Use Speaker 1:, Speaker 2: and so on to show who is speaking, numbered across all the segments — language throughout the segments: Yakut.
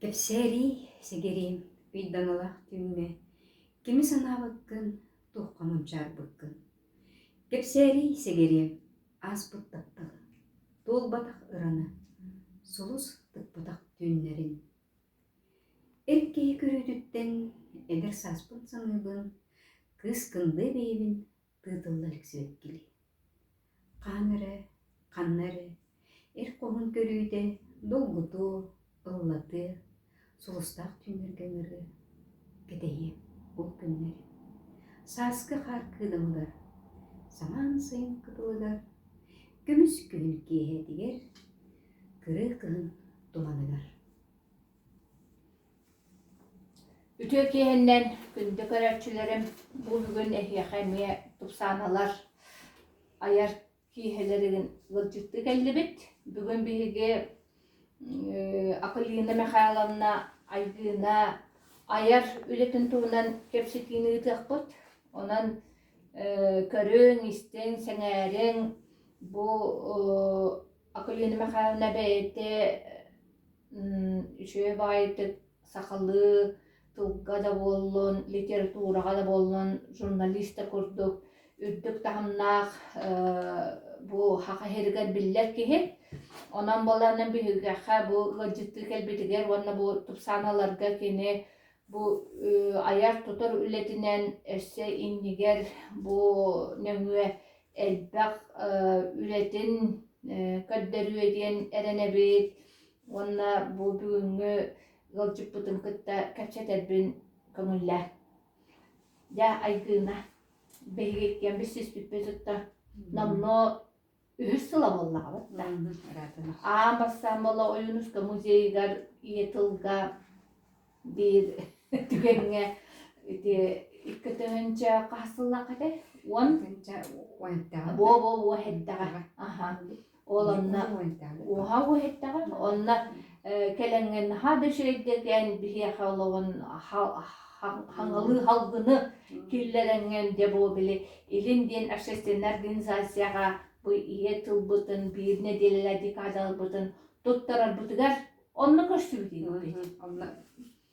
Speaker 1: Кэпсээриий, сэгэриэм, ыйдаҥалаах түүҥҥэ кими санаабыккын, туохха мунчаарбыккын. Кэпсээриий, сэгэриэм, ааспыт тапталы, туолбатах ыраны, сулус тыкпатах түүннэрин. Эр киһи көрүүтүттэн эдэр сааспын саныыбын, кыыс кындыы бэйэбин тыытылла илик сибэккилии. Хаһан эрэ, ханна эрэ эр хоһун көрүүтэ долгутуо, ыллатыа, сулустаах түүннэргэ ыҥырыа, кэтэһиэ ол күннэри. Сааскы хаар кыыдамыгар, самаан сайын кытылыгар, көмүс күһүн киэһэтигэр, кырыы кыһын туманыгар.
Speaker 2: Үтүө киэһэннэн күндү көрөөччүлэрим, бу бүгүн эһиэхэ эмиэ тупсааналар айар киэһэлэрин ыалдьыттыы кэллибит. Бүгүн биһиги Акулина Михайловна Айгыына айар үлэтин туһунан кэпсэтиини ыытыахпыт. Онон көрүҥ, истиҥ, сэҥээриҥ. Бу Акулина Михайловна бэйэтэ үчүгэй баҕайытык сахалыы тылга да буоллун, литератураҕа да буоллун, журналист да курдук үрдүк таһымнаах бу саха сиригэр биллэр киһи. Онон буоллаҕына биһигэхэ бу ыалдьыттыы кэлбитигэр уонна бу тупсааналарга кини бу айар-тутар үлэтинэн өссө иннигэр бу нөҥүө элбэх үлэтин көрдөрүө диэн эрэнэбит уонна бу бүгүҥҥү ыалдьыппытын кытта кэпсэтэрбин көҥүллээ. Дьэ, Айгыына, биһиги иккиэн билсиспиппит ытта номнуо үһүс сыла буоллаҕа да. Аан бастаан буола Ойуунуска музейыгар ийэ тылга биир түгэҥҥэ ити 2 тыһыынча хаһыс сыллаах этэ? Уон буо буо буо һэттэҕэ. Аха. Ол онно уоһа уоһэттэҕэ. Онно кэлэҥҥин наһаа да үчүгэйдик биһиэхэ олоҕун хаҥалыы халгыны киллэрэҥҥин дьэ бу били Илин диэн общественнай организацияҕа бу ийэ тылбытын биир нэдиэлэлээх декадаларбытын туттарарбытыгар онно көрсүбүт
Speaker 1: Онно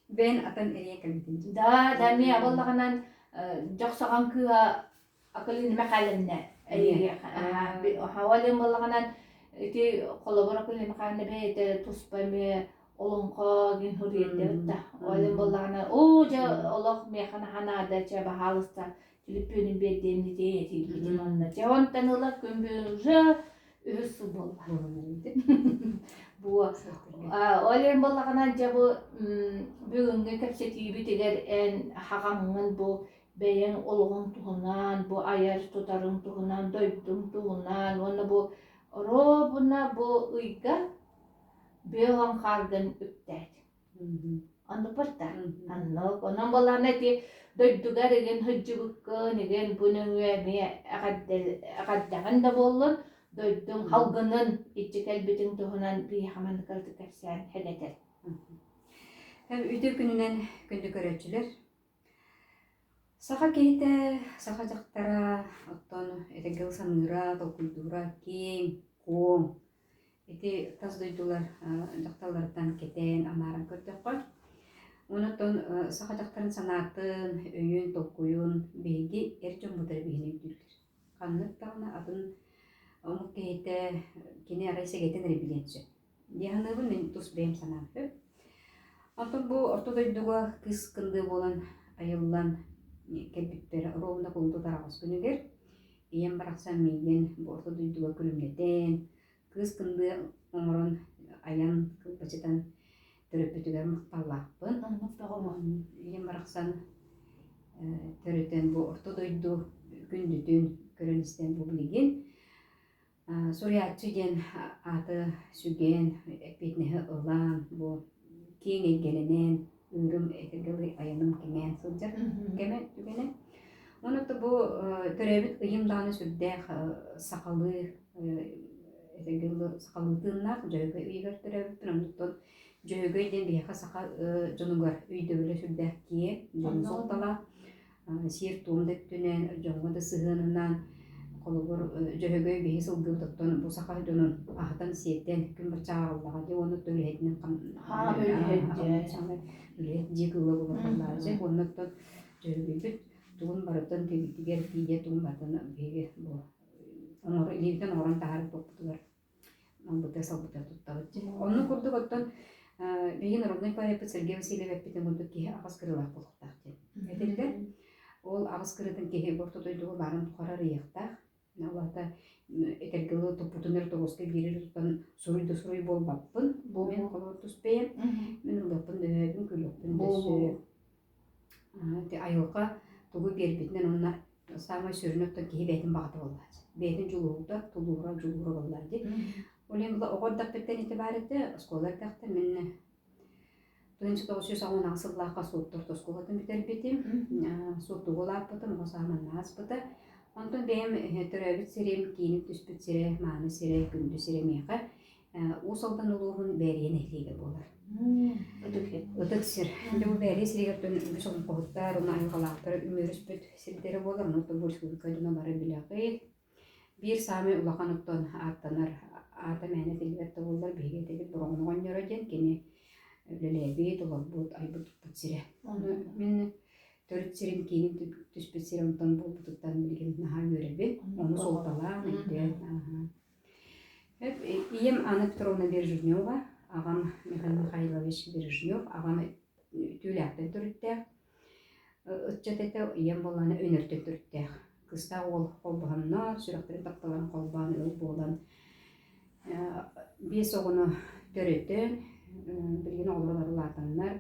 Speaker 1: бэйэн атын эрийэ кэлбитин.
Speaker 2: Да, да, эмиэ абыллаҕынан дьохсоҕон кыыһа Акулина Михайловна Ол буоллаҕынан ити холобур Акулина Михайловна бэйэтэ туспа эмиэ олоҥхо гин суруйар да. Ол буоллаҕына оо дьэ олох миэхэ наһаа наада чэ баһаалыста түлүппүөнүн биэрдиэн ити этиилбитин онно дьэ онтон ыла күн бүгүн уже үһүс сыл буолла. Бу ол иһин буоллаҕына дьэ бу бүгүҥҥү кэпсэтиибитигэр эн хаҕаҥҥын бу бэйэҥ олоҕуҥ туһунан, бу айар тутарыҥ туһунан, дойдуҥ туһунан уонна бу оруобуна бу ыйга бүөҕүҥ хааргын үктээт. Оннук да. Оннук. Онон буоллаҕына ити дойдугар игин сылдьыбыккын, игин бу нөҥүө эмиэ эҕэрдэҕин да буоллун, дойдуҥ халгынын иччи кэлбитиҥ туһунан биһиэхэ маннык кыратык кэпсээн хэгэтэр.
Speaker 1: Үтүө күнүнэн күндү көрөөччүлэр. Саха киһитэ, саха дьахтара, оттон этэргэ саныыра, толкуйдуура киэҥ, куоҥ. Ити тас дойдулар дьахталларыттан кэтээн, анааран көрдөххө, онон саха дьахтарын санаатын, өйүн, толкуйун биһиги эр дьоммут эрэ биһини өйдүүллэр. Ханнык даҕаны атын омук киһитэ кини арай сэгэтин эрэ билиэн сөп. Дии саныыбын мин тус бэйэм санаам сөп. Онтон бу орто дойдуга кыыс кындыы буолан айыллан кэлбиппэр ровно кулун араҕас күнүгэр ийэм барахсан миигин бу орто дойдуга күлүмнэтэн, кыыс кындыы оҥорон айан кылбачытан төрөппүтүгэр махталлаахпын. Ийэм барахсан төрөтөн бу орто дойду күндүтүн көрөн-истэн бу билигин Суруйааччы диэн ааты сүгэн, эппиэтинэһи ылан, бу киэҥ эйгэлэнэн, ыырым этэргэ дылы айаным кэҥээн сылдьар кэмэ түгэнэ. Уонна бу төрөөбүт ыйым даҕаны сүрдээх сахалыы этэргэ дылы сахалыы тыыннаах Дьөһөгөй ыйыгар төрөөбүппүн. Оннуттан Дьөһөгөй диэн биһиэхэ саха дьонугар өйдөбүлэ сүрдээх киэҥ, дьону суолталаах. Сиэр-туом да өттүнэн, дьоҥҥо да сыһыанынан. Холобур, Дьөһөгөй биһи сылгыбыт оттон бу саха дьонун аһатан-сиэтэн күн баччаҕа аҕаллаҕа дии уонна оттон үлэһитинэн үлэһит дьиэ кыыла буолар буоллааччы. Уонна оттон Дьөһөгөйбүт тугун барытын төбүтүгэр тиийэ тугун барытын биһиги бу оҥоро илиибитин оҥорон таһаарбыт буолбутугар Ылбыта салбыта туттабыт. Оннук курдук оттон биһиги народнай поэппыт Сергей Васильев эппитин курдук киһи аҕыс кырыылаах буолуохтаах диэн этиллэр. Ол аҕыс кырыытын киһи орто дойдуга баарын тухары арыйыахтаах. Ол аата этэргэ дылы туппутун эрэ торуоска биэрэр тутан суруй да суруй буолбаппын. Мин холобур тус бэйэм. Мин ылыахпын да өһөөбүн, күлүөхпүн да сөп. Айылҕа тугу биэрбитинэн уонна саамай сүрүнэ оттон киһи бэйэтин баҕата буоллааччы. Бэйэтин дьулуһуута, тулуура, дьулуура буоллаа дии. Ол иһин оҕо эрдэхпиттэн ити баар этэ, оскуола эрдэхтэн мин 1998 сыллаахха Суотту орто оскуолатын бүтэрбитим. Суоттуга улааппытым, оҕо сааһым манна ааспыта. Онтон бэйэм төрөөбүт сирим, кииним түспүт сирэ, мааны сирэ, күндү сирэ миэхэ Уус Алдан улууһун Бээрийэ нэһилиэгэ буолар.
Speaker 2: Ытык сир.
Speaker 1: Ытык сир. Дьэ бу Бээрийэ сиригэр үгүс олоҥхоһуттар уонна айылҕалаахтар үмүөрүспүт сирдэрэ буолар. Онон бу республика дьоно бары билэҕит. Биир саамай улахан оттон ааттанар аата мээнэ этиллибэт да буоллар биһиги этэбит Бороҕон оҕонньоро диэн кини үлэлээбит, олорбут, айбыт-туппут сирэ. Ону мин төрүт сирим кииним түспүт сирэ онтон буолбутуттан билигин наһаа үөрэбин. Ону суолталаан, өйдөөн. Ийэм Анна Петровна Бережнева, аҕам Михаил Михайлович Бережнев, аҕам Түүлээхтэн төрүттээх. Ыччат этэ, ийэм буоллаҕына Өнөртөн төрүттээх. Кыыстаах уол холбоһоннор, сүрэхтэрин тапталларын холбоон ыал буолан биэс оҕону төрөтөн, билигин оҕолоро бары улаатаннар,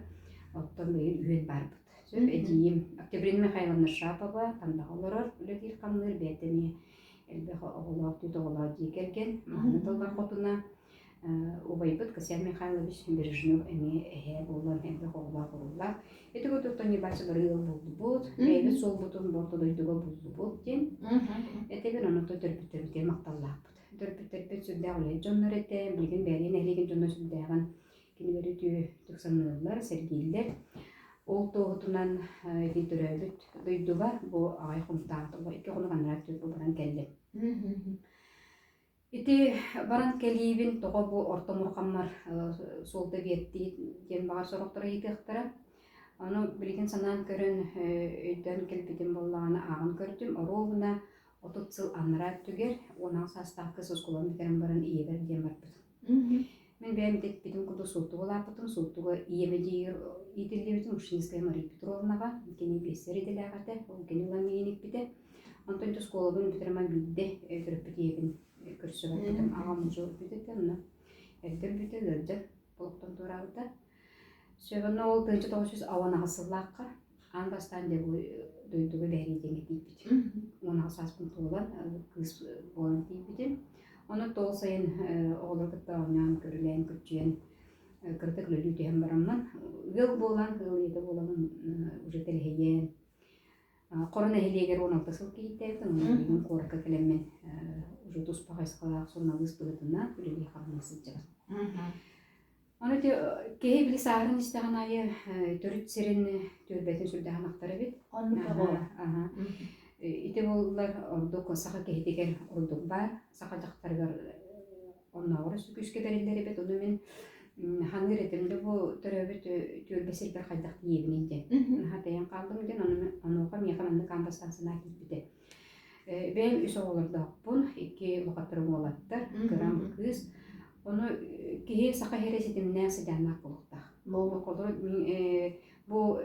Speaker 1: оттон билигин үһүөн баарбыт. Сөп, эдьиийим Октябрина Михайловна Шапова Тандаҕа олорор, үлэлиир-хамныыр, бэйэтэ эмиэ элбэх оҕолоох, түөрт оҕолоох дьиэ кэргэн, мааны тыллар хотуна убайбыт Касьян Михайлович Бережнев эмиэ эһээ буолан элбэх оҕолоох урууллаах. Ити курдук Ньыбаачы бары ыал буллубут, бэйэбит суолбутун орто дойдуга буллубут диэн этэбин, онон төрөппүттэрбитигэр махталлаахпыт. Төрөппүттэрбит сүрдээх үлэһит дьоннор этэ, билигин бэйэлэрин нэһилиэгин дьоно сүрдээҕин кинилэри үтүө саныыллар, сэргииллэр. Ол туоһутунан ити төрөөбүт дойдуга бу аҕай хонуктаабыт икки хонук анараа өттүгэр бу баран кэллим. Ити баран кэлиибин тоҕо бу орто мурҕаммар суолта биэрдии диэн баҕар сорохтор ыйытыахтара. Ону билигин санаан көрөн өйдөөн кэлбитим буоллаҕына ааҕан көрдүм. Оруобуна 30 сыл анараа өттүгэр 16 саастаах кыыс оскуоланы бүтэрэн баран ийэбэр диэн барбытым. Мин бэйэм итиппитим курдук Суоттуга улааппытым. Суоттуга ийэм эдьиийигэр иитиллибитим Ушинская Мария Петровнаҕа. Кини биэссэр идэлээх этэ. Ол кини ылан миигин иппитэ. Онтон ити оскуолабын бүтэрэммин биирдэ төрөппүт ийэбин көрсө барбытым. Аҕам уже өлбүт этэ, онно эрдэ өлбүтэ, ыалдьан олохтон туораабыта. Сөп, онно ол 1998 сыллаахха аан бастаан дьэ бу дойдуга бэһирии диэҥҥэ тиийбитим. 16 сааспын туолан, кыыс буолан тиийбитим. Ону ол сайын оҕолору кытта оонньоон, көрүлээн, көччүйэн, кыратык үлэлии түһэн бараммын, ыал буолан, ыал ийэтэ буоламмын уже тэлэһийэн, Хоро нэһилиэгэр 16 сыл киһиттээбитим, онон билигин куоракка кэлэммин уже туспа хайысхалаах суруналыыс быһыытынан үлэлии-хамныы сылдьабын. Ону ити киһи били сааһыран истэҕин аайы төрүт сирин түөлбэтин сүрдээҕин ахтар эбит.
Speaker 2: Оннук оҕо.
Speaker 1: Аха. Ити буоллар ордук саха киһитигэр ордук баар, саха дьахтарыгар оннооҕор өссө күүскэ бэриллэр эбит. Ону мин ханыыр этим да бу төрөөбүт түөлбэ сирбэр хайдах тиийэбиний диэн. Наһаа тэйэн хааллым диэн, ону онуоха миэхэ маннык аан бастаан санаа киирбитэ. Бэйэм үс оҕолордоохпун, икки улахаттарым уолаттар, кырам кыыс. Ону киһи саха иһэрэ ситимнээх, сыдьааннаах буолуохтаах. Холобур, бу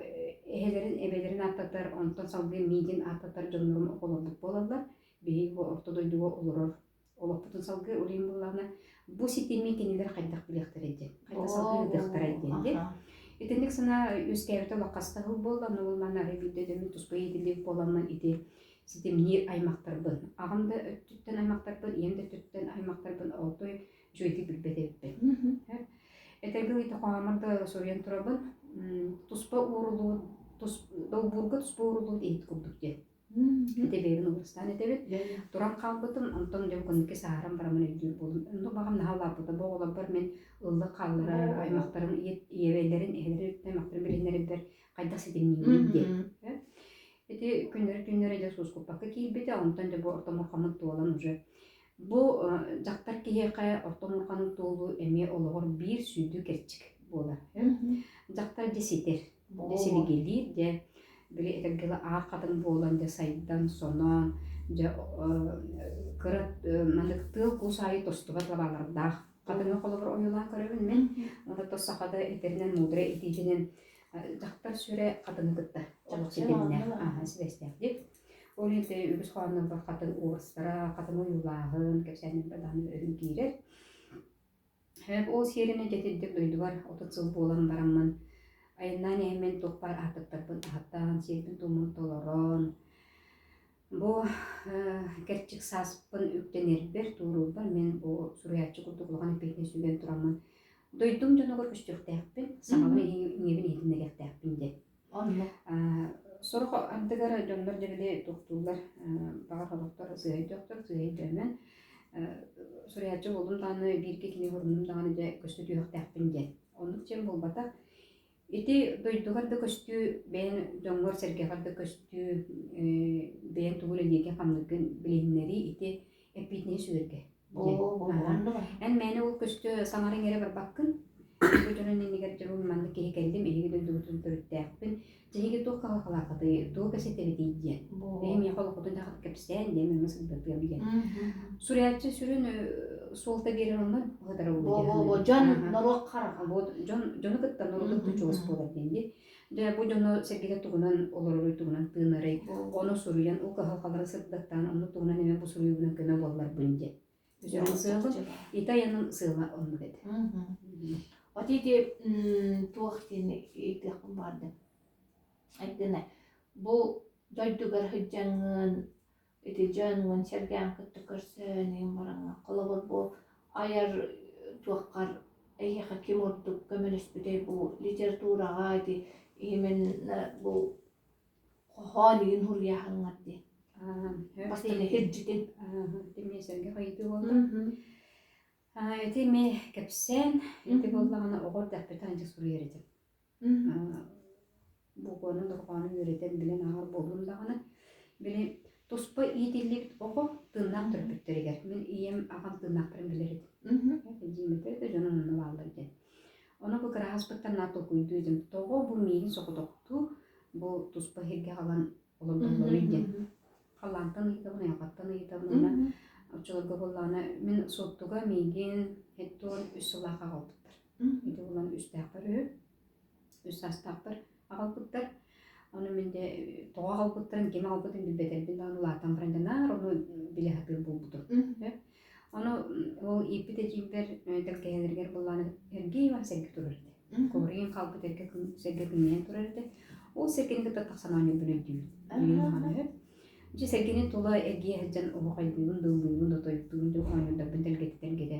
Speaker 1: эһэлэрин, эбэлэрин ааттатар, онтон салгыы миигин ааттатар дьоннорум оҕолорбут буолаллар. Биһиги бу орто дойдуга олорор олохпутун салгыы улуйун буоллаҕына, бу ситими кинилэр хайдах билиэхтэрэй диэн, хайдах салгыы ыытыахтарай диэн диэн. Итинник санаа үөскээбитэ олох хаста сыл буолла, ону ол манна арай биирдэ өдөммүт туспа иитиллибит буоламмын ити ситимниир аймахтарбын, аҕам да өттүттэн аймахтарбын, ийэм да өттүттэн аймахтарбын отой үчүгэйдик билбэт эбиппин. Этэргэ ити хоһооммор да суруйан турабын, туспа ууруллубут, долбуурга туспа ууруллубут иһит курдук диэн. Ити бэйэбин образтаан этэбин. Туран хаалбытым, онтон дьэ кэнники сааһыран бараммын өйдүүр буоллум. Оннук баҕам наһаа улааппыта. Бу оҕолорбор мин ыллык хаалларар, аймахтарым ийэбэлэрин, эһэлэрин өттүнэн аймахтарым билиннэрэрбэр хайдах ситимниибин диэн. Ити күннэри-түүннэри дьэ суускуппакка киирбитэ, онтон дьэ бу орто мурҕаммыт туолан уже бу дьахтар киһиэхэ орто мурҕаны туолуу эмиэ олоҕор биир сүдү кэрчик буолар. Дьахтар дьэ ситэр, дьэ силигилиир, дьэ били этэргэ дылы аах хатыҥ буолан дьэ сайдан, соноон, дьэ кыра маннык тыал кус аайы тостубат лабаалардаах хатыҥы холобур ойуулаан көрөбүн мин. Онон сахада этэринэн муударай этиитинэн дьахтар сүрэ хатыҥы кытта олох ситимнээх, сибээстээх дип. Ол иһин үгүс хоһооннорбор хатыҥ уобарастара, хатыҥ ойуулааһын, кэпсээннэрбэр даҕаны өрүү киирэр. Ол сиэринэн дьэтирдик дойдубар 30 сыл буолан бараммын, айаннаан иһэммин туох баар ааттыктарбын аһаттаан, сиэрбин-туоммун толорон, бу кэрчик сааспын үктэнэрбэр, туоруурбар мин бу суруйааччы курдук улахан эппиэтинэс сүгэн тураммын, дойдум дьонугар көстүөхтээхпин, саҥабын иҥэбин иһитиннэриэхтээхпин диэн.
Speaker 2: Оннук.
Speaker 1: Сорох ардыгар дьоннор дьэ били туохтууллар, баҕар сорохтор сыыһа өйдөөхтөр, сыыһа өйдөөмөн суруйааччы буоллум даҕаны, бииргэ кини хоруннум даҕаны дьэ көстө түһүөхтээхпин диэн. Оннук диэн буолбатах. Ити дойдугар да көстүү, бэйэн дьоҥҥор-сэргэҕэр да көстүү, бэйэн тугу үлэлииргин-хамныыргын билиһиннэрии ити эппиэтинэһи сүгэргэ Эн мээнэ ол көстө саҥарыҥ эрэ барбаккын. Бу дьонун иннигэр дьэ бу маннык киһи кэллим, эһиги дойдугутун төрүттээхпин. Дьэ эһиги туох кыһалҕалааххытый, тугу кэпсэтэбитий диэн. Эһи миэхэ олоххутун даҕаны кэпсээн диэн мин сырдатыам диэн. Суруйааччы сүрүн суолта биэрэр онно быһытара
Speaker 2: Бо дьон норуот хараҕа.
Speaker 1: Бу дьон дьону кытта норуоту кытта чугас буолар диэн дии. Дьэ бу дьону сэргэтэ тугунан олороруй, тугунан тыынарый, ону суруйан, ол кыһалҕалары сырдаттаан, онно тугунан эмэ бу суруйуубунан көмө буолларбын диэн. Сүрүн сыалым, ити айаным сыала оннук этэ.
Speaker 2: От ити туох диэн ыйытыахпын баҕардым. Айдына, бу дойдугар сылдьаҥҥын ити дьоҥҥун сэргээн кытта көрсөн иһин бараҥҥа холобур бу айар туоххар эйиэхэ ким ордук көмөлөспүтэй бу литератураҕа ити именно бу хоһоон игин суруйааһыҥҥар дии бастакы сирдьитин
Speaker 1: Ити сэргэ хайытыы буолла. Ити эмиэ кэпсээн, ити буоллаҕына оҕо эрдэхпиттэн анча суруйар этим. Букваны дорҕоону үөрэтэн билэн ааҕар буоллум даҕаны, били туспа иитиллибит оҕо тыыннаах төрөппүттэригэр мин ийэм, аҕам тыыннаахтарын билэр этим. Эдьиийим да дьонум онно бааллар диэн. Ону бу кыраһаспыттан наар толкуйдуу этим. Тоҕо бу миигин соҕотохтуу бу туспа сиргэ аҕалан олордоллоруй диэн. Халлаантан ыйытабын, айылҕаттан ыйытабын уонна оччолорго буоллаҕына мин Суоттуга миигин һэттуон үс сыллаах аҕалбыттар. Ити буолан үстээхпэр үһү, үс саастаахпар аҕалбыттар. Ону мин дьэ тоҕо аҕалбыттарын, ким аҕалбытын билбэтэрбин даҕаны улаатан баран дьэ наар ону билэ сатыыр буолбутум. Ону ол ииппит эдьиийбэр тэлгэһэлэригэр буоллаҕына эргий иван сэргэ турар этэ. Кубарыйан хаалбыт эргэ сэргэ күннэйэн турар этэ. Ол сэргэни кытта тахсан оонньуурбун өйдүүбүн. Билигин Дьэ сэргэни тула эргийэ сылдьан оһуохайдыыбын, дыллыыбын, дотойдуубун, дьэ оонньуурдарбын тэлгэтэ-тэлгэтэ.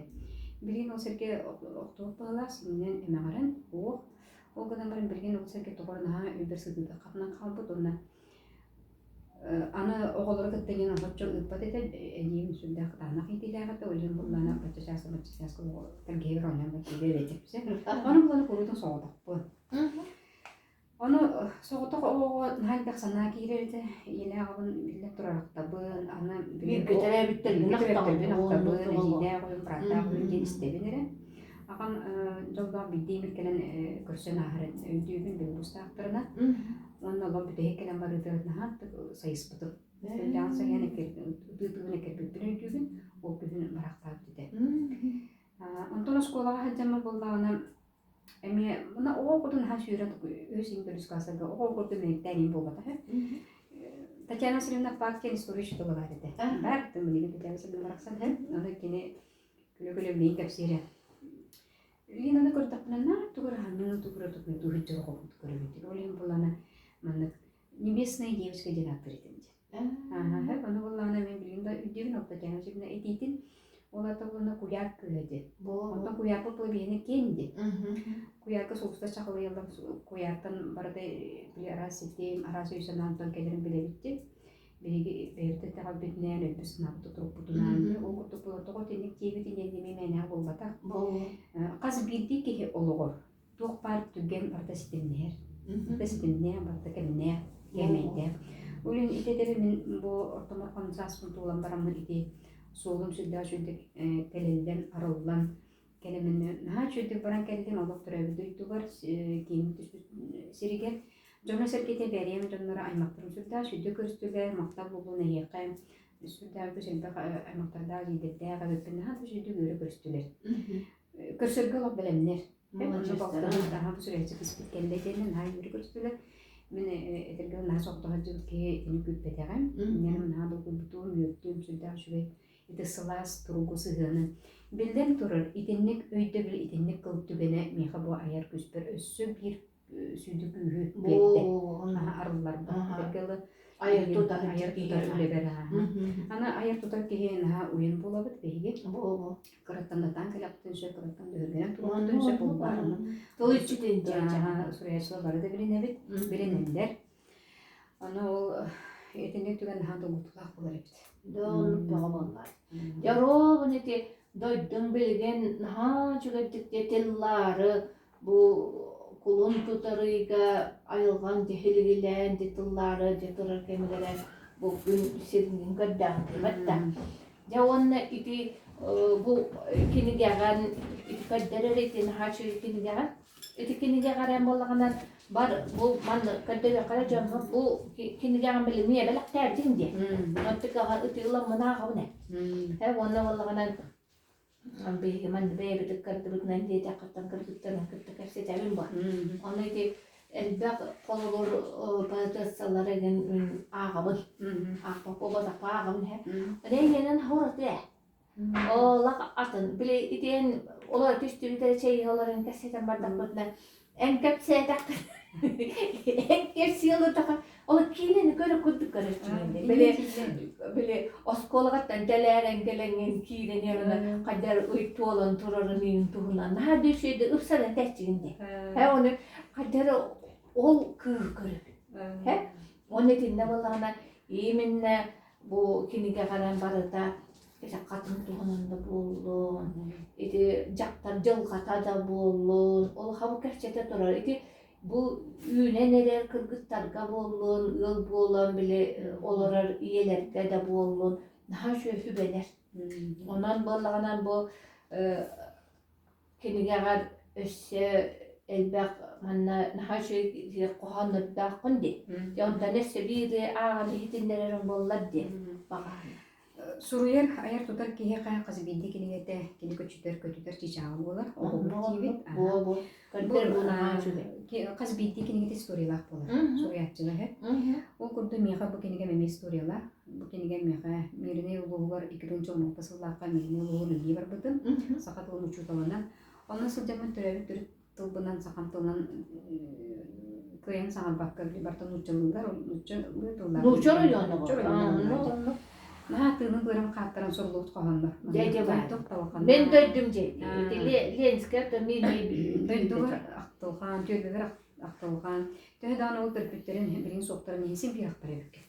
Speaker 1: Билигин ол сэргэ охтубут быһыылаах, синньинэн эмэҕирэн, уох. Ол гынан баран билигин ол сэргэ тоҕо эрэ наһаа өйбөр сытыыта хатанан хаалбыт уонна аны оҕолору кытта диэн оһоччу ыыппат этэ, эдьиийим сүрдээх кытаанах иитиилээх этэ, ол иһин буоллаҕына бачча чааска бачча чааска тэлгэһэбэр оонньоон бачча этэ. Ону булан куруутун соҕотохпун. Ону соҕотох оҕоҕо наһаа элбэх санаа киирэр этэ. Ийэлээх аҕабын биллэн турар ахтабын, аны
Speaker 2: Бииргэ төрөөбүттэргин
Speaker 1: төрөөбүттэрбин ахтабын, эдьиийдээх ойум, бырааттаах ойум диэн истэбин эрэ. Аҕам дьоллоох биирдэ эмит кэлэн көрсөн ааһар өйдүүбүн белорустаахтарына. Уонна олох бүтэһик кэлэн барыытыгар наһаа сайыспытым. Сүрдээҕин сайыһан ытыы-ытыыбын эккирбиппин өйдүүбүн. Ол күһүн барахтаабыт этэ. Онтон оскуолаҕа сылдьаммын буоллаҕына Эмиэ мына оҕо кутун наһаа сүүрэн үһүс иҥ классарга оҕо курдук мэниктээн иһин буолбатах ээ. Татьяна Васильевна Пак диэн история учуутала баар этэ. Баар билигин Татьяна Васильевна барахсан һэ. Ону кини күлэ-күлэ билигин кэпсиирэ. Линаны көрдөхпүнэ наар тугу эрэ ханныгы тугу эрэ тупуйдуу сылдьар оҕо курдук көрөбүт. Ол иһин буоллаҕына маннык Небесная девочка диэн ааттыыр этим диэн. Ааһа, ону буоллаҕына мин билигин да өйдүүбүн ол Татьяна Васильевна этиитин. Ол аата буоллаҕына куйаар кыыһа диэн. Онтон куйаарбыт була биһиэнэ киэн диэн. Куйаарга сулустар чаҕылыйаллар, куйаартан барыта били араас ситим, араас өй-санаа онтон кэлэрин билэбит диэн. Биһиги бэйэбит итэҕэлбитинэн, өйбүт санаабыт тутурукпутунан, ол курдук буолан тоҕо итинник диэбитин диэн эмиэ мээнэҕэ буолбатах. Хас биирдии киһи олоҕор туох баар түргэн барыта ситимнэһэр. Барыта ситимнээх, барыта кэмнээх, кээмэйдээх. Ол иһин ити этэбин мин бу ортоморхон сааспын туолан бараммын ити суолум сүрдээх үчүгэйдик тэлэллэн, арыллан кэлэммин наһаа үчүгэйдик баран кэллим олох төрөөбүт дойдубар кииним түспүт сиригэр дьоно-сэргэтэ бэриэм дьонноро аймахтарым сүрдээх үчүгэйдик көрүстүлэр махтал буоллун эһиэхэ сүрдээх үгүс элбэх аймахтардаах эдьиийдэрдээх эбиппин наһаа да үчүгэйдик үөрэ көрүстүлэр көрсөргө олох бэлэмнэр Балтыбын сүрэхчи кыспыт кэллэ диэн наһаа үөрэ көрүстүлэр. Мин этэргэ наһаа соҕотох сылдьыбыт киһи итини күүппэтэҕим. Инньэ наһаа долгуйбутум, үөрдүм, сүрдээх үчүгэй ити сылаас туругу сыһыаны. Биллэн турар, итинник өйдөбүл, итинник кыл түгэнэ миэхэ бу айар күүспэр өссө биир сүдү күүһү биэрдэ. Наһаа арылларбыт. Этэргэ дылы
Speaker 2: Айар тутар
Speaker 1: айар тутар үлэбэр Аны айар тутар киһи наһаа уйан буолабыт биһиги. Кыраттан датаан кэлэхтин сөп, кыраттан дөһүргэнэн туруохтун сөп буолбаарын.
Speaker 2: Тыл иччитин дьэ.
Speaker 1: Суруйааччылар бары да билинэбит, билинэллэр. Аны ол итинник түгэн наһаа долгутуулаах буолар эбит.
Speaker 2: Дьон бөҕө буоллар. Дьоруобун ити дойдуҥ билигин наһаа үчүгэйдик тыллаары бу кулун тутар ыйга айылҕан дьиһилигилээн дьэ тыллаары дьэ турар кэмигэр бу күн сирин көрдөөн да. Дьэ уонна ити бу кинигэҕин ити көрдөрөр ити наһаа үчүгэй кинигэҕин ити кинигэҕэ буоллаҕына бар бу манна көрдөрүөххэ дьоҥҥо бу кинигэҕин били миэбэлэхтээбитиҥ диэ. Онтукаҕа ытыыламмын ааҕабын ээ. Э уонна буоллаҕына биһиги манна бэйэбит ыккардыбытынан диэтэххиттэн кыргыттарын кытта кэпсэтэбин бу. Ону ити элбэх холобур поэтессалар эгин ааҕабын. Аахпаппа оботаппа ааҕабын иһэ. Рейненен хораты ээ. Олох атын. Били итиэн олор түстүбүтэ чэй олорон кэпсэтэн бардахпытына эн кэпсээтэххин эн кэпсиэлытаха ол киинэни көрө курдук көрөччүгүн били били оскуолаҕыттан дэлээрэн кэлэҥҥин киирэн иһэн хайдар ый туолан турарын иин туһунан наһаа да үчүгэйдик ыпсаран тэччигин дии һэ ону хайдар ол кыыһы көрөбүн һэ уонна итиннэ буоллаҕына именно бу кинигэҕэ барыта ити хатын туһунан да буоллун, ити дьахтар дьылҕата да буоллун, ол хабы кэпсэтэ турар. Ити бу үүнэн эрэр кыргыттарга буоллун, ыал буолан били олорор ийэлэргэ да буоллун, наһаа үчүгэй сүбэлэр. Онон буоллаҕынан бу Кинигэҕэр өссө элбэх манна наһаа үчүгэй хоһооннордооххун дии. Дьэ онтон өссө биири ааҕан иһитиннэрэриҥ буоллар диэн баҕаһын.
Speaker 1: Суруйар, айар-тутар киһиэхэ хас биирдии кинигэтэ кини көччүтэр, көтүтэр чыычааҕа буолар. Оҕобут диибит.
Speaker 2: Буо-буо. Көрдөр бу наһаа үчүгэй.
Speaker 1: Хас биирдии кинигэтэ историялаах буолар. Суруйааччыга иһэр. Ол курдук миэхэ бу кинигэм эмиэ историялаах. Бу кинигэ миэхэ Мииринэй улууһугар 2016 сыллаахха Мииринэй улууһун үлэлии барбытым. Саха тылын учууталынан. Онно сылдьаммын төрөөбүт төрүт тылбынан, сахам тылынан кыайан саҥарбакка били барыта нууччалыылар, нууччалыы тыллаах.
Speaker 2: Нуучча оройуона буолла.
Speaker 1: Наһаа тыыным быарым хааттаран суруллубут хоһооннор.
Speaker 2: Дядя Мен дойдум дьэ. Ленская то мин
Speaker 1: Дойдубар ахтылҕан, түөлбэбэр ахтылҕан. Төһө даҕаны ол төрөппүттэрин билигин суохтарын иһин син биир ахтар эбиккин.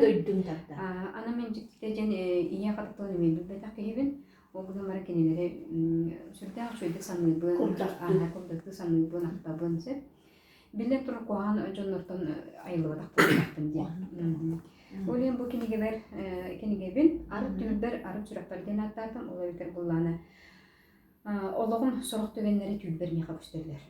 Speaker 2: Дойдум тарда.
Speaker 1: Аны мин дьиктитэ диэн ийэ хатыктан эмиэ билбэтэх киһибин. Ол гынан баран кинилэри сүрдээх үчүгэйдик саныыбын, курдаттыы саныыбын, ахтабын сөп. Биллэн турар куһаҕан дьоннортон айыллыбатах буолбатахпын диэн. Ол иһин бу кинигэбэр кинигэбин арыт түүлбэр, арыт сүрэхпэр диэн ааттаатым. Ол эбэтэр буллаана Олоҕум сорох түгэннэрэ түүлбэр миэхэ көстөллөр.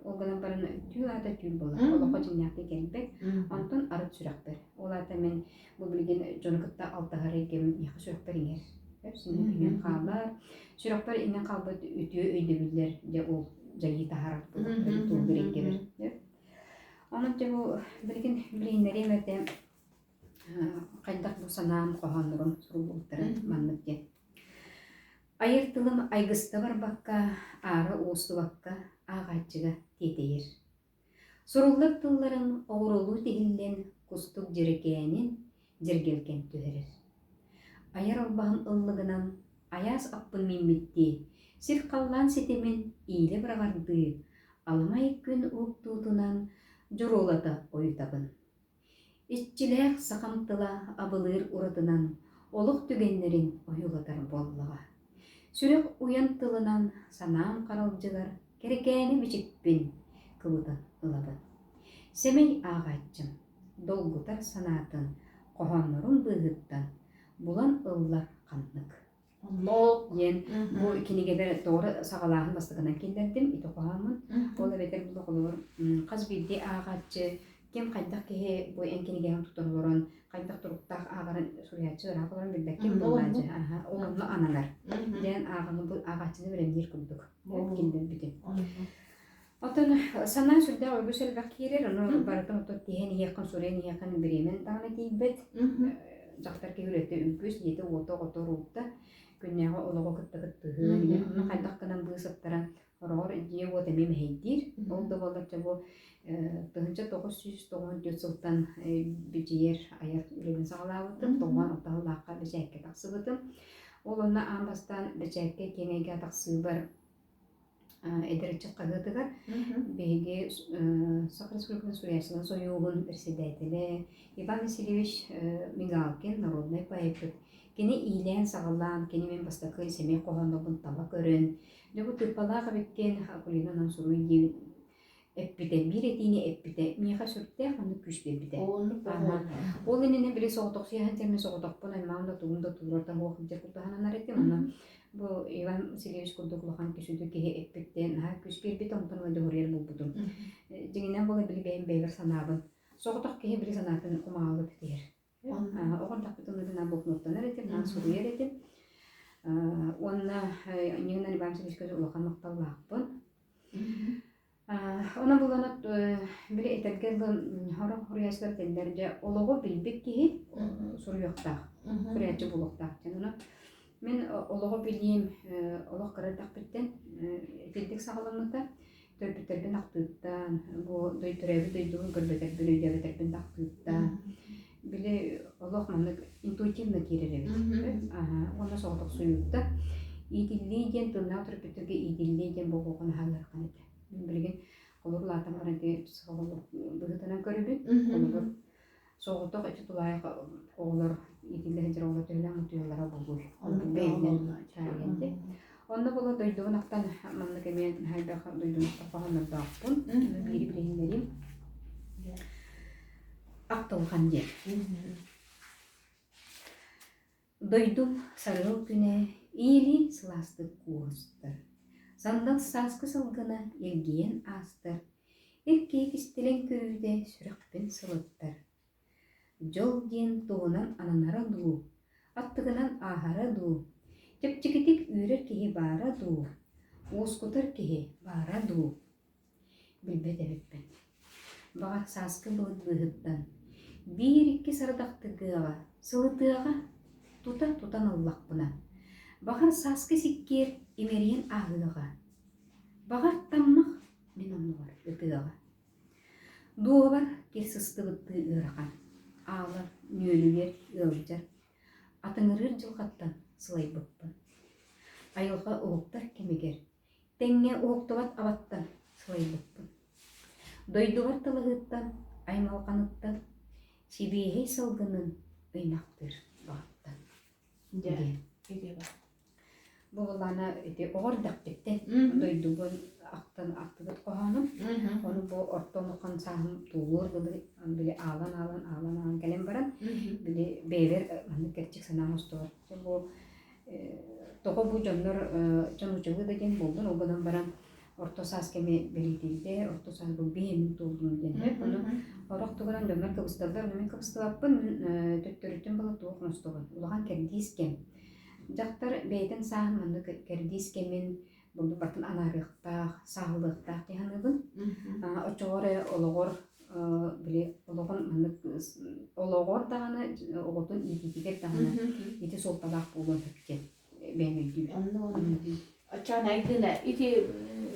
Speaker 1: Ол гынан баран түүл аата түүл буолар. Олоххо дьиҥнээхтик кэлбэт. Онтон арыт сүрэхпэр. Ол аата мин бу билигин дьону кытта алтыһар эйгэм миэхэ сүрэхпэр иҥэр. Иҥэн хаалар. Сүрэхпэр иҥэн хаалбыт үтүө өйдөбүллэр дьэ ол дьайыы таһаарар туолбут эйгэбэр. Онон дьэ бу билигин билиһиннэриэм этэ хайдах бу санаам хоһооннорум суруллубуттарын маннык диэн. Айар тылым айгыста барбакка, аара уостубакка ааҕааччыга тиэтэйэр. Суруллар тылларын оҕуролуу тиһиллэн кустук дьэрэкээнин дьэргэлгэн түһэрэр. Айар албаһын ыллыгынан айаас аппын мииммиттии, сир-халлаан ситимин иилэ быраҕардыы, аламай күн уһуктуутунан дьоруолата ойутабын. Иччилээх сахам тыла абылыыр уратынан олох түгэннэрин ойуулатар буоллаҕа. Сүрэх уйан тылынан санаам харалдьыгар кэрэкээни бичикпин кыбытан ылабын. Сэмэй ааҕааччым. долгутар санаатын хоһооннорун быыһыттан булан ыллар ханнык. Диэн бу кинигэбэр тоҕо саҕалааһын бастакынан киллэрдим ити хоһооммун. Ол эбэтэр бу холобур хас биирдии ааҕааччы ким хайдах киһи бу эн кинигэҕин тутан олорон хайдах туруктаах ааҕарын суруйааччы ыраах олорон билбэккин буоллааччы ол онно ананар диэн ааҕаны бу ааҕааччыны бэлэмниир курдук киллэрбитим. Оттон санаа сүрдээх үгүс элбэх киирэр, ону барытын оттон тиһэн иһиэххин, суруйан иһиэххин бириэмэн даҕаны тиийбэт. Дьахтар киһи үлэтэ үгүс, дьиэтэ-уота, оҕото уруулта, күннээҕи олоҕу кытта кыттыһыы, онно хайдах гынан быыс аттаран Хороҕор дьиэ-уот эмиэ мэһэйдиир. Ол да буоллар дьэ бу 1994 сылтан бичийэр айар үлэбин саҕалаабытым. 96 сыллаахха бэчээккэ тахсыбытым. Ол онно аан бастаан бэчээккэ киэҥ эйгэ тахсыыбар эдэр ыччат хаһыатыгар биһиги Саха Республикатын Суруйааччыларын сойууһун председателэ Иван Васильевич Мигалкин, народнай поэппыт, кини иилээн-саҕалаан, кини мин бастакы сэмэй хоһооннорбун таба көрөн, Дьэ бу тыыппалаах эбиккин, Акулина онон суруй диэн эппитэ, биир этиини эппитэ, миэхэ сүрдээх оннук күүс биэрбитэ. Ол иннинэ били соҕотохсуйаһан кэммин соҕотохпун аймаҕым да тугум да туурар да суох дьэ курдаһананар этим. Онон бу Иван Васильевич курдук улахан сүдү киһи эппиттэн наһаа күүс биэрбит, онтон ыла дьоһуруйар буолбутум. Дьиҥинэн буола били бэйэм бэйэбэр санаабын. Соҕотох киһи били санаатын кумааҕыга бүтэр. Оҕо эрдэхпитинэ блокноттанар этим, наһаа суруйар этим. Уонна Нина Иванович улахан махталлаахпын. Онон булан били этэргэ дылы сорох суруйааччылар этэллэр дьэ олоҕу билбит киһи суруйуохтаах, суруйааччы буолуохтаах диэн. Онон мин олоҕу билиим олох кыра эрдэхпиттэн итинник саҕаламмыта. Төрөппүттэрбин ахтыыттан, бу төрөөбүт дойдубун көрбөтөрбүн, өйдөөбөтөрбүн да ахтыыттан, били олох маннык интуитивно киирэр эбит. Уонна соҕотохсуйууттан иитиллии диэн тыллаах төрөппүттэргэ иитиллии диэн буолуоҕун наһаа ыарахан этэ. Мин билигин холобур улаатан баран ити психолог быһыытынан көрөбүн. Холобур соҕотох ити тулаайах оҕолор иитиллэ сылдьар оҕолор төһөлөөх утуйаллара буолуой? Бэйэлэрин таарыйан Онно була дойдубун ахтан маннык эмиэ элбэх дойдуну хоһооннордоохпун. Биири билиһиннэриим. Ахтылҕан диэн. Дойдум сарыал күнэ иилиин сылаастык куустар. Сандал сааскы сылгына илгийэн аастар. Эр киһи кистэлэҥ көрүүтэ сүрэхпин сылыттар. Дьол диэн туһунан ананара дуу, аттыгынан ааһара дуу, чэпчэкитик үүрэр киһи баара дуу, уоскутар киһи баара дуу? Билбэт эбиппин. Баҕар, сааскы былыт быыһыттан биир-икки сардах тыгыаҕа, сылытыаҕа тута тутан ыллахпына, баҕар, сааскы сиккиэр имэрийэн ааһыаҕа, баҕар, таммах мин оннугар ытыаҕа. Дуоһубар кир сыстыбыттыы ыарахан, аалар, нүөлүйэр, ыалдьар, атыҥырыыр дьылҕаттан сылайбыппын. Айылҕа уһуктар кэмигэр тэҥҥэ уһуктубат абаттан сылайбыппын. Дойдубар талаһыыттан, аймалҕаныттан, сибиэһэй салгынын ыймахтыыр баҕаттан.
Speaker 2: Дьэ, ити бар.
Speaker 1: Бу былаана ити оҕо эрдэхпиттэн дойдубун ахтан ахтыбыт хоһоонум. Ону бу орто улахан сааһым туолуор дылы били аалан аалан аалан аалан кэлэн баран били бэйэбэр маннык кэрчик санаам устубар. Бу тоҕо бу дьоннор дьон учугу да диэн буоллун ол гынан баран орто саас кэми бэлиэтиирдэ, орто саас бу биһимин туолдум диэн. Ону орох тугунан дьоннор кыбысталлар, мин кыбыстыбаппын, төттөрүтүн была туох оҥостобун. Улахан кэрдиис кэм. Дьахтар бэйэтин сааһын маннык кэрдиис кэмин барытын анаарыахтаах, сааһылыахтаах дии саныыбын. Оччоҕо эрэ олоҕор били олоҕун маннык олоҕор даҕаны оҕотун иитиитигэр даҕаны ити суолталаах буолуон сөп диэн бэйэм өйдүүбүн.
Speaker 2: Оччоҕуна Айгына ити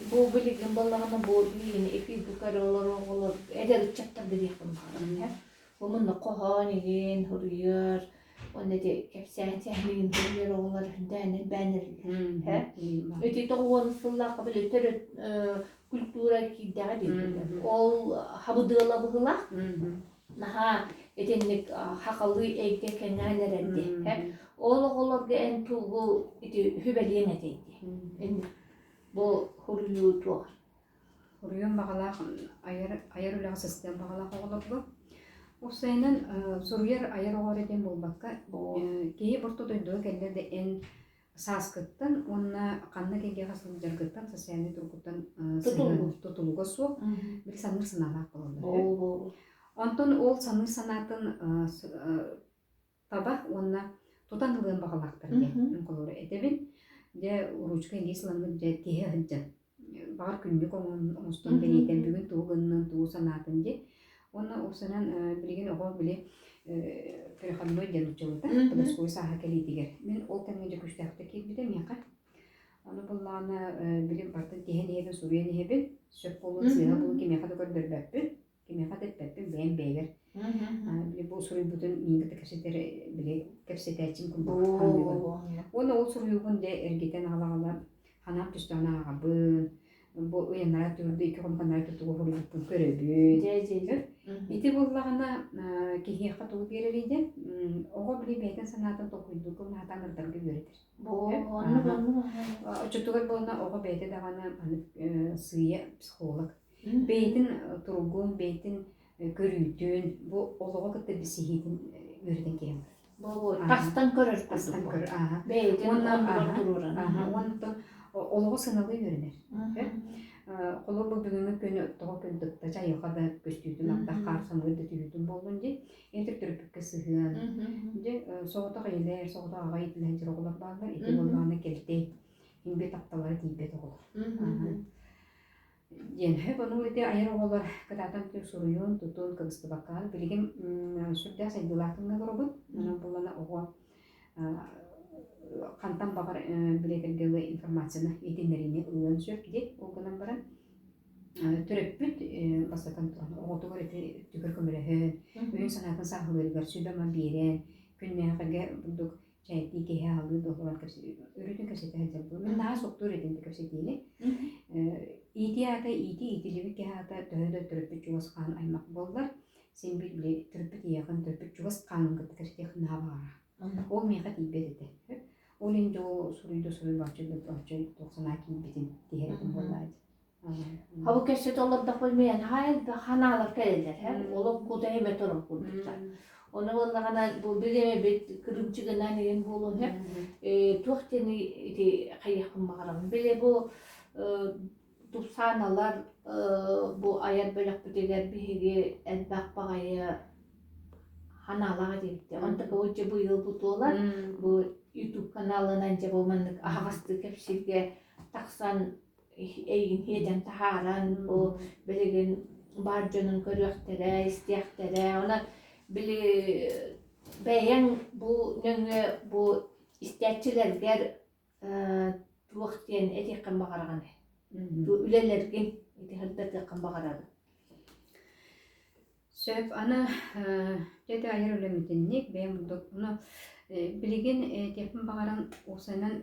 Speaker 2: бу билигин буоллаҕына бу билигин эфиргэ көрө олорор оҕолор эдэр ыччаттар диэхпин баҕарабын Бу мунна хоһоон игин суруйар уонна ити кэпсээн сэһэнигин суруйар оҕолор үрдээн элбээн эрэллэр. Ити тоҕуон сыллаахха били төрүт культура киирдэҕэ дииллэр. Ол хабыдыала быһыылаах. Наһаа итинник хахалыы эйгэ кэҥээн эрэрди. Ол оҕолорго эн тугу ити сүбэлиэҥ этэй дии. Бу суруйуу туох?
Speaker 1: Суруйуон баҕалаах айар, айар үлэҕэ сыстыан баҕалаах оҕолорго. Уопсайынан суруйар айар оҕо эрэ диэн буолбакка, киһи орто дойдуга кэллэ да эн сааскыттан уонна ханна кэлиэхэ сылдьаргыттан социальнай туруккуттан тутулуга суох били саныыр санаалаах буолаллар. Онтон ол саныыр санаатын таба уонна тутан ылыан баҕалаахтар диэн мин холобура этэбин. Дьэ уруучка илии сыламмыт дьэ тиһэ сылдьан баҕар күннүк оҥостон бэлиэтэн бүгүн тугу гыннын, тугу санаатын диэн. Уонна уопсайынан билигин оҕо били переходной диэн нууччалыыта подростковый сааһа кэлиитигэр мин ол кэмҥэ дьэ күүстээхтик киирбитэ миэхэ. Ону буллаҕына били барытын тиһэн иһэбин, суруйан иһэбин, сөп буолуон, сыыһа буолуон кимиэхэ да көрдөрбөппүн. Кимиэхэ да эппэппин, бэйэм бэйэбэр. Били бу суруйбутун миигин кытта кэпсэтэр били кэпсэтээччим курдук саныыбын. Уонна ол суруйуубун дьэ эргитэн аҕала-аҕала ханаам түстэҕинэ ааҕабын. Бу ыйаннара түһүрдэ икки хонуканнара тугу суруйбуппун көрөбүн. Ити буоллаҕына киһиэхэ тугу биэрэрий диэн оҕо били бэйэтин санаатын толкуйдуурга уонна сатаан ырытарга үөрэтэр. Оччотугар буолна оҕо бэйэтэ даҕаны сыыйа психолог Бэйэтин туругун, бэйэтин көрүүтүн, бу олоҕу кытта билсиһиитин үөрэтэн киирэн барар.
Speaker 2: Бу тастан көрөр
Speaker 1: Тастан көрөр, ааһа.
Speaker 2: Бэйэтин
Speaker 1: Уонна
Speaker 2: оннугар
Speaker 1: ааһа,
Speaker 2: туруоран.
Speaker 1: ааһа. Уонна олоҕу сыаналыы үөрэнэр. Холобур, бу бүгүҥҥү күн тоҕо күн тыкта, айылҕа да көстүүтүн, ардах хаар самыыр да түһүүтүн буоллун дии. Эбэтэр төрөппүккэ сыһыан. Дьэ, соҕотох ийэлэр, соҕотох аҕа иитиллэн сир оҕолор бааллар. Ити буоллаҕына кэлтэй, иҥбит тапталлара тиийбэт оҕолор. Диэн сөп ону ити айар оҕолор кытаатан суруйуун, тутуун кыбыстыбакка билигин сүрдээх сайдыылаах кэмҥэ олоробут. Онон буоллаҕына оҕо хантан баҕар билиэтэргэ информацияны иһитиннэриини ылыан сөп диэн ол гынан баран төрөппүт бастатан туран оҕотугар ити өттүгэр көмөлөһөн, өйүн-санаатын сааһылыырыгар сүбэ-ама биэрэн, күннээҕигэ курдук чэйдии киһи аһылыы доһугар өрүүтүн кэпсэтэ сылдьарбын. Мин наһаа суохтуур этим да кэпсэтиини. Иитии аата иитии, иитиллибит киһи аата төһө да төрөппүт чугас хаан аймах буоллар, син биир били төрөппүт ийэҕин, төрөппүт чугас хаанын кытта кэпсэтиэххин наһаа баҕарар. Ол миэхэ тиийбэт этэ. Ол иһин дьэ ол суруйда суруйбаччы оччо туох санаа киирбитин тиһэр этим буоллаа дии.
Speaker 2: Хабы кэпсэтэ олордохпун миэн хаа элбэх ханаалар кэлэллэр һэ олох кута иһимэ турар курдуктар. Ону буоллаҕына бу бириэмэбит кырыымчыгынан иһин буолуон сөп. Туох диэни ити хайыахпын баҕарабын. Били бу тупсааналар бу айар бөлөхпүтүгэр биһиги элбэх баҕайы ханаалаах этибит. Онтон дьэ быйыл бу туолар бу YouTube каналынан дьэ бу маннык аһаҕастык кэпсииргэ тахсан эйигин иэдэн таһааран бу билигин баар дьонун көрүөхтэрэ, истиэхтэрэ. Онон били бэйэҥ бу нөҥүө бу истээччилэргэр туох диэн этиэххин баҕараҕыный? Бу үлэлэргин ити сырдатыаххын баҕарабын.
Speaker 1: Сөп, аны дьэ айар үлэм итинник, бэйэм курдук ону билигин этиэхпин баҕаран уопсайынан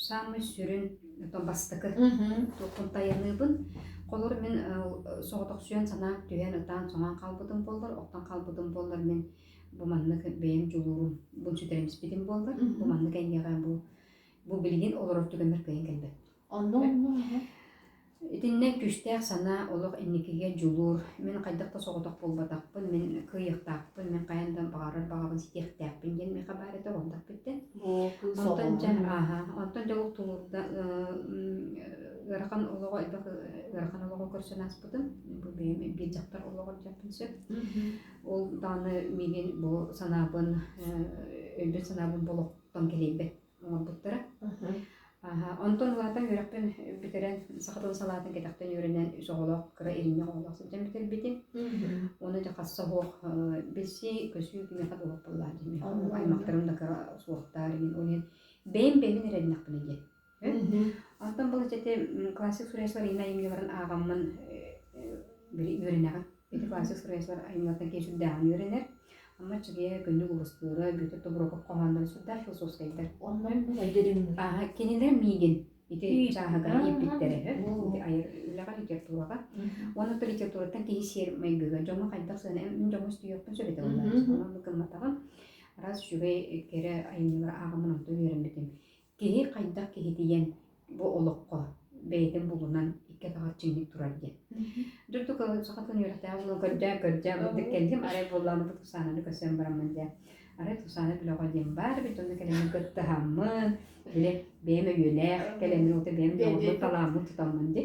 Speaker 1: саамай сүрүн оттон бастакы туохпун тайаныыбын. Холобур мин соҕотохсуйан санаам түһэн ытаан-соҥоон хаалбытым буоллар, охтон хаалбытым буоллар мин бу маннык бэйэм дьулуурум бу сүтэрэмиспитим буоллар, бу маннык эйгэҕэ бу бу билигин олорор түгэммэр кыайан кэлбэт.
Speaker 2: Онно
Speaker 1: Итиннэ күүстээх санаа, олох инникигэ дьулуур. Мин хайдах да соҕотох буолбатахпын, мин кыайыахтаахпын, мин хайаан да баҕарар баҕабын ситиэхтээхпин диэн миэхэ баар этэ оҕолордохпуттан. Онтон дьэ, ааһа, онтон дьэ ол тулуурда ыарахан олоҕу элбэх ыарахан олоҕу көрсөн ааспытым. Бу бэйэм биир дьахтар олоҕор диэхпин сөп. Ол даҕаны миигин бу санаабын, өйбүн санаабын бу олохтон кэлэйбэт оҥорбуттара. Онтон улаатан үөрэхпин бүтэрэн, саха тылын салаатын кэтэхтэн үөрэнэн үс оҕолоох, кыра иринньэх оҕолоох сылдьан бүтэрбитим. Уонна дьэ хасса суох билсии, көсүү кимиэхэ да суох буоллаа дии. Аймахтарым да кыра суохтаар иһин. Ол иһин бэйэм бэйэбин эрэннэхпинэ диэн. Онтон бұл ити классик суруйааччылар инна айымньыларын ааҕаммын били үөрэнэҕин. Ити классик суруйааччылар айымньылартан киһи сүрдээҕин үөрэнэр. Амма Аччыгыйа Күннүк Улустуура, Бүөтүр Тобуруокап хоһоонноро сүрдээх философскайдар. Ааһа, кинилэр миигин ити чааһыгар ииппиттэрэ ити айар үлэҕэ литератураҕа. Уонна то литератураттан киһи сиэр майгыга дьоҥҥо хайдах сыана мин дьоҥҥо үстүйүөхпүн сөп этэ буоллааччы. Онон бу гымматаҕым. Араас үчүгэй кэрэ айымньылары ааҕаммын онтон үөрэммитим. Киһи хайдах киһитийэн бу олоххо бэйэтин булунан икки атаҕар чиҥник турар диэн. Дьурдук сахатын үөрэхтээх буолан көрдөөн көрдөөн бырдык кэллим арай буоллаҕына бу Тусаананы көрсөн бараммын дьэ арай Тусаана бөлөҕө диэн баар эбит онно кэлэммин кыттыһаммын били бэйэм өйүөлээх кэлэммин ол бэйэм дьоҕурбун талааммын тутаммын ди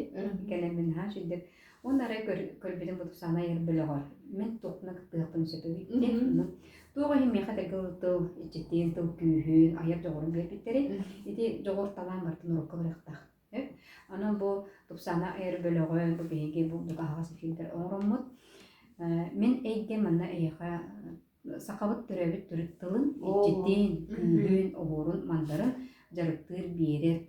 Speaker 1: кэлэммин наһаа үчүгдүк уонна арай көрбүтүм бу Тусаана айар бөлөҕөр мин туохпуна кыттыахпын сөп эбит диэн туох иһин миэхэ тыл тыл иччитин тыл күүһүн айар дьоҕурун биэрбиттэри ити дьоҕур талаан барытын урукка барыахтаах. Онон бу Тупсаана айар бөлөҕө бу биһиги бу аһаҕас эфирдэр оҥороммут. Мин эйгэ манна эйиэхэ сахабыт төрөөбүт төрүт тылын, иччитин, күүһүн, оһуорун, мандарын дьарыктыыр биэрэр.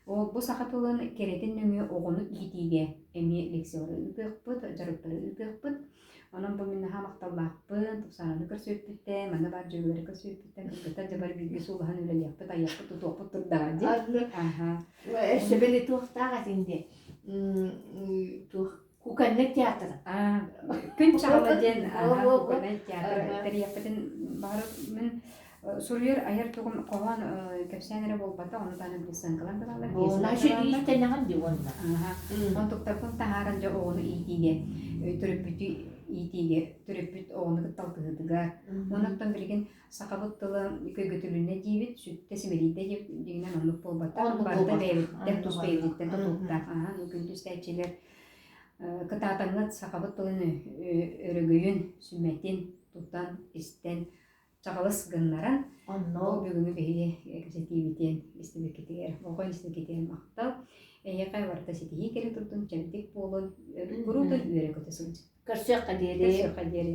Speaker 1: Ол бу саха тылын кэрэтин нөҥүө оҕону иитиигэ эмиэ лекциялары ыытыахпыт, дьарыктары ыытыахпыт. Онон бу мин наһаа махталлаахпын, Тупсаананы көрсүөппүттэн, манна баар дьүөгэлэри көрсүөппүттэн, кыргыттар дьэ бары бииргэ суулаһан үлэлиэхпит, айыахпыт, тутуохпут турдаҕа дии. Аха.
Speaker 2: Өссө били туохтаах этиҥ дии. Туох Кукольный театр.
Speaker 1: Күн чаҕыла диэн кукольный театр тэрийиэхпитин баҕар мин суруйар айар тугум хоһоон кэпсээн эрэ буолбата, ону таһынан били сыаҥкалар да бааллар, пьесалар да бааллар.
Speaker 2: Иистэнэҕин дии уонна.
Speaker 1: Онтуктарбын таһааран дьэ оҕону иитиигэ, төрөппүтү иитиигэ, төрөппүт оҕону кытта алтыһыытыгар. Онон билигин сахабыт тыла көйгөтүлүннэ диибит, сүттэ симэлийдэ диэбит, дьиҥинэн оннук буолбатах. Барыта бэйэбититтэн, тус бэйэбититтэн тутулуктаах. Күн түстээччилэр кытаатаҥҥыт сахабыт тылын өрөгөйүн, сүмэтин тутан, истэн чаҕылыс гыннаран,
Speaker 2: Онно
Speaker 1: ол бүгүҥҥү биһиги кэпсэтиибитин истибиккитигэр, болҕойон истибиккитигэр махтал. Эйиэхэ барыта ситиһии кэлэ турдун, чэбдик буолун, куруутун үөрэ-көтө сылдьын.
Speaker 2: Көрсүөххэ диэри.
Speaker 1: Көрсүөххэ диэри.